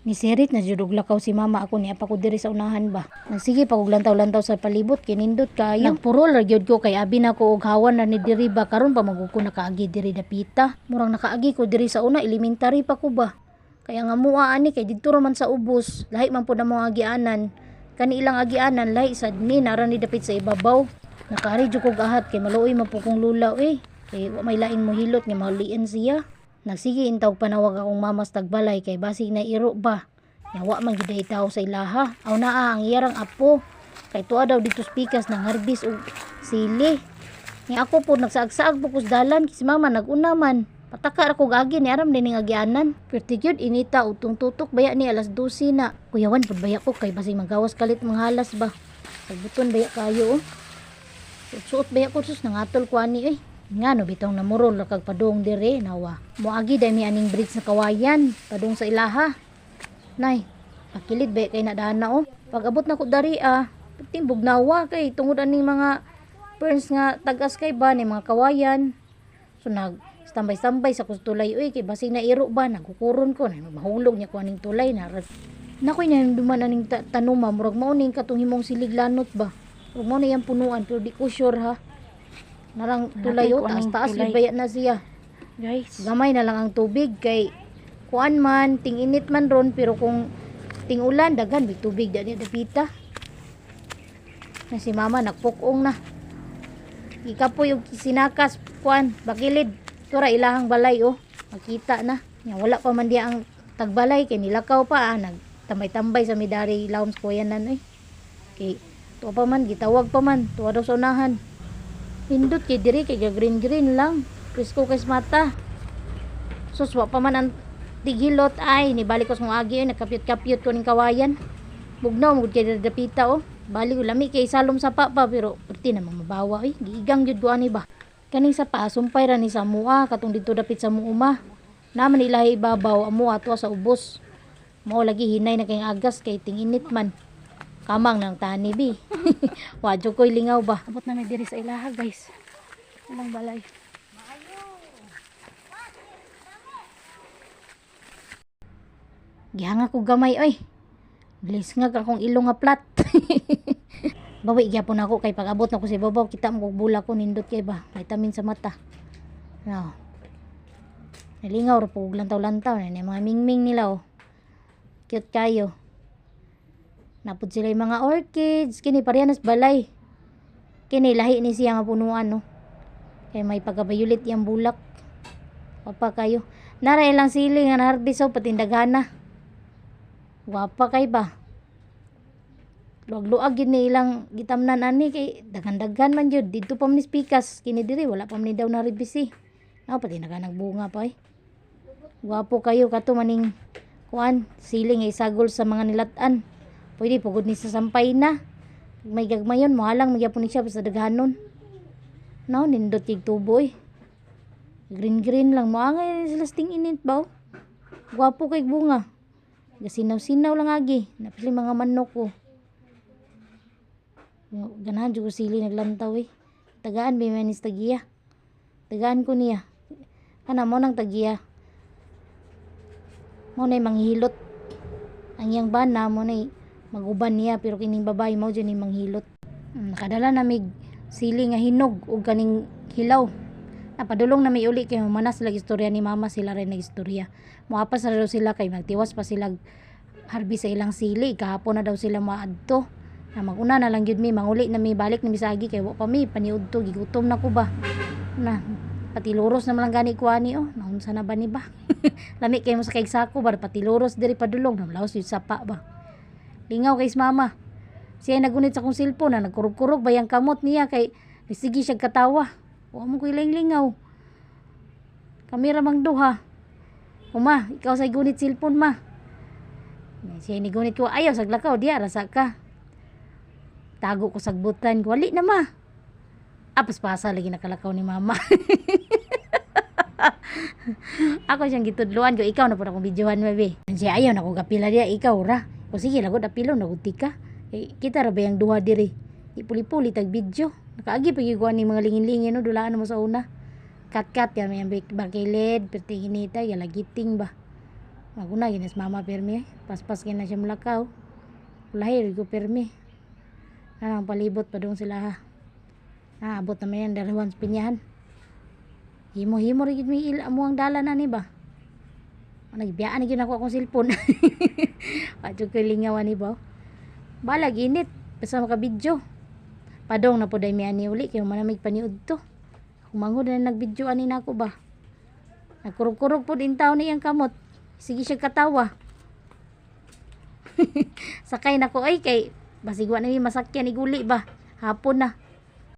Nisirit na jud og lakaw si mama, ako niya pa ko diri sa unahan ba. Nagsige pa kog lantaw-lantaw sa palibot kay nindot kaayo. Nagpurol ra gyud ko kay abi na ko og hawan na ni diri ba, karon pa man gud ko nakaagi diri dapita. Murang nakaagi ko diri sa una, elementary pa ko ba. Kaya nga mua ani kay didto ra man sa ubos, lahi man pud ang mga agianan. Kani ilang agianan lahi sad ni nara ni dapit sa ibabaw. Nakaari jud kog ahat kay maluoy man pud kong lula eh. Kay wa may laing mohilot nga mahulian siya. Nagsige intawg panawag akong mama sa tagbalay kay basig na iro ba. Nya wa man gyud tawo sa ilaha. Aw naa ang iyarang apo. Kay tuwa daw dito sa pikas nang harvest og sili. Nya ako po nagsaag-saag po kus dalan kay si mama naguna man. Pataka ra kog agi ni aram din ning agianan. Perti gyud inita utong tutok baya ni alas 12 na. Kuyawan pud baya ko kay basig magawas kalit mga halas ba. Pagbuton baya kayo oh. Suot baya ko, sus, nangatol ko ani eh. Nga no bitong namurol ra kag padung dire nawa. Moagi dai mi aning bridge na kawayan padung sa ilaha. Nay, pakilid ba kay nadana oh. Pag abot na ko dari ah, perting bugnawa kay tungod aning mga ferns nga tagas kay ba ni mga kawayan. So nag standby-standby sa kus tulay uy kay basig na iro ba, nagkukuron ko na mahulog niya ko aning tulay na. Nakoy duman aning tanuma, murag mao ning katong himong silig lanot ba. Murag mao na iyang punuan pero di ko sure ha. Narang tulay Hanapin oh, ko aning taas-taas tulay. gyud baya na siya. Guys. Gamay na lang ang tubig kay kuan man ting init man ron, pero kung ting ulan daghan may tubig dani dapita. Na si mama nagpukong na. Gikapoy og sinakas kuan bakilid. Tura ilahang balay oh. Makita na. Nya wala pa man diya ang tagbalay kay nilakaw pa ah, nagtambay-tambay sa midari ilawom sa kuyanan eh. Kay tuwa pa man gitawag pa man tuwa daw sa unahan. Pindot kay diri kay green green lang. Presko kay sa mata. Sus, wa pa man ang tigilot ay nibalik ko sa mga agi ay nagkapyot-kapyot ko ning kawayan. Bugnaw mo kay dapita oh. Balik ko lami kay salom sa pa pa pero perti namang mabawa eh. Giigang jud ko ani ba. Kaning sa pa sumpay ra ni sa mua katong didto dapit sa muuma. Naman ilahi ibabaw amo ato sa ubos. Mao lagi hinay na kay agas kay ting-init man. Kamang nang tani bi. Wa jud ko'y lingaw ba. Abot na mi diri sa ilaha, guys. Ilang balay. Gihanga ko gamay oy. Bilis nga akong ilong nga plat. Bawi gyapon ako kay pag-abot na ko sa ibabaw kita mo kog bula ko, nindot kay ba. Vitamin sa mata. No. Nalingaw ra po og lantaw-lantaw na ni mga mingming nila oh. Cute kayo. Napud sila yung mga orchids. Kini pareha nas balay. Kini lahi ni siya nga punuan no. Kay may pagkabayulit yang bulak. Wapa kayo. Nara ilang sili nga naharvest oh patindaghana. Wapa kay ba. Luag-luag gyud ni ilang gitamnan ani kay daghan-daghan man gyud didto pa man ni pikas kini diri wala pa man ni daw na-harvest eh. Nao pati naganang bunga pa eh. Gwapo kayo kato maning kuan sili nga isagol sa mga nilat-an. Pwede pugod ni sa sampay na. May gagmayon mohalang magyapon ni siya sa daghanon. No, nindot kay tubo eh. Green green lang moangay sila sa ting-init ba oh. Gwapo kay bunga. Gasinaw-sinaw lang agi. Napili mga manok ko. Ganahan jud ko sili naglantaw eh. Tagaan ba man is tagiya. Tagaan ko niya. Kana mo nang tagiya. Mo nay manghilot. Ang iyang bana mo nay maguban niya pero kining babae mo jud ni manghilot. Nakadala na mig sili nga hinog og kaning hilaw. Napadulong na may uli kay manas sila istorya ni mama, sila rin nagistorya. Moapas na daw sila kay magtiwas pa sila harvest sa ilang sili. Kahapon na daw sila maadto. Na maguna na lang gyud mi, manguli na mi, balik na mi sa agi kay wa pa mi paniudto, gigutom na ko ba. Na patiluros na man lang gani ko ani oh. Naunsa na ba ni ba? Lami kay mo sa kay sako ba patiluros diri padulong namlaos yun sapa ba. Lingaw kay mama. Siya nagunit sa akong cellphone na nagkurog-kurog ba yang kamot niya kay sige siya katawa. Wa mo ko ilang lingaw. Kami ra mang duha. Uma, ikaw sa gunit cellphone ma. Siya ni gunit ko ayaw saglakaw diya rasa ka. Tago ko sagbutan ko wali na ma. Apas pasa lagi nakalakaw ni mama. Ako siyang gitudluan ko ikaw na pud akong videohan baby. Siya ayaw na ko gapila diya ikaw ra. O sige lagot apilo na gud tika. Eh, kita ra ba yang duha diri. Di puli-puli tag video. Nakaagi pa gyud ko ani mga lingin-lingin no dulaan mo sa una. Kat-kat yan may bakilid, perti inita, yalagiting ba. Maguna ginas mama pirmi eh. Paspas kay na siya mulakaw. Ulahi ko pirmi. Ang palibot pa dong sila ha. Ah, abot naman yan dalawan sa pinyahan. Himo-himo rin may ila mo ang dala na ni ba? Nagbiyaan na gyud ako akong cellphone. Padyo ko lingawan ni ba? Balag init basta maka-video. Padong na po day mi ani uli kay manamig paniud to. Humangod na nag-video ani nako ba. Nagkurog-kurog pod in taon niyang kamot. Sige siya katawa. Sakay na ko ay kay basig wa na mi masakyan iguli ba. Hapon na.